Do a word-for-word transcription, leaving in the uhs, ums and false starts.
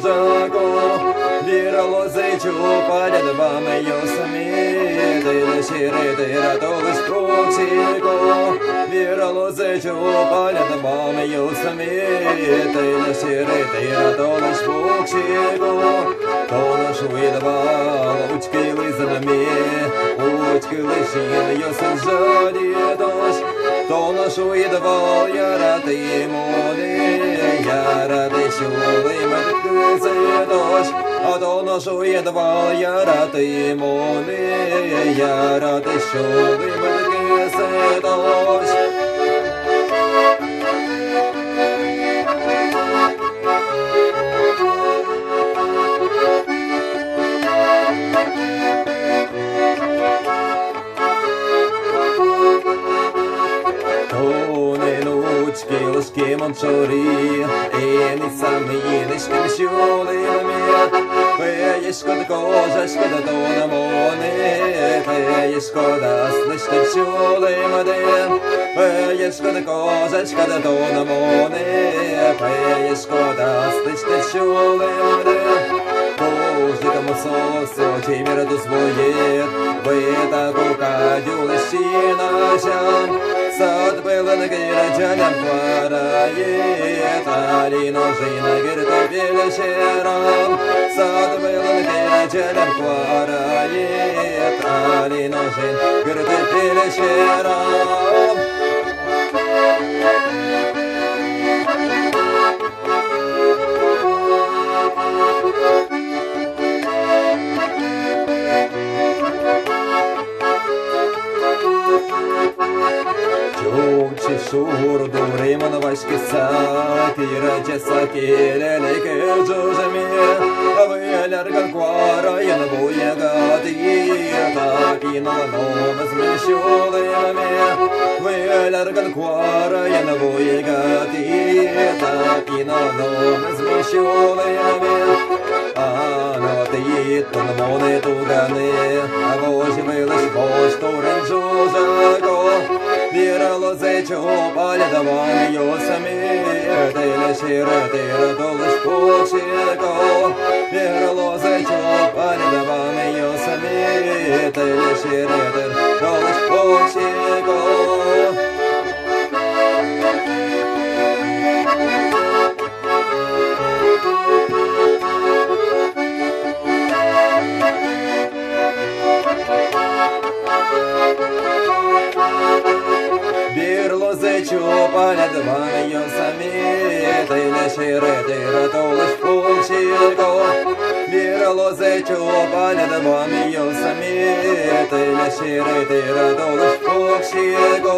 Жако, виралозы чупалят вамъёсме, тэль сьӧры тыра толэзь пуксико. Виралозы чупалят вамъёсме, тэль сьӧры тыра толэзь пуксико. Тон шуид вал, учкылӥзы мыным, учкылӥсь инъёсын жадьытозь. Тон шуид вал, яратӥ монэ, яратӥ сюлэмыд кысэтозь. А тон шуид вал, яратӥ монэ, яратӥ сюлэмыд кысэтозь. Тонэн учкылӥськи мон шоры, эн исам инэсьтым сюлэмме. Пӧяськод, кожаськод тон монэ, пӧяськод аслэсьтым сюлэмдэ. Пӧяськод, кожаськод тон монэ, пӧяськод аслэсьтым сюлэмдэ. Кожик мусо со чебер тус вуэд, вӧйта кука дюлысь син азям. Сад вылын герӟалям куараед, али но ӝыны герӟет пель сьӧрам. Сад вылын герӟалям куараед, али но ӝыны герӟет пель сьӧрам. Ӟуч шур дуре мон васькыса, кырӟаса келяле кырӟыме. Выль арган куараен вуэ гатӥ, та пинал номыз мынэ сюлэмме. Выль арган куараен вуэ гатӥ, та пинал номыз мынэ сюлэмме. А но тӥ тон монэ туганы, а возь вылысь возь турын ӝужако. Виралозы чупалят вамъёсме, тэль сьӧры тыра толэзь пуксико. Виралозы чупалят вамъёсме, тэль сьӧры тыра толэзь пуксико. Виралозы чупалят вамъёсме, тэль сьӧры тыра толэзь пуксико. Виралозы чупалят вамъёсме, тэль сьӧры тыра толэзь пуксико.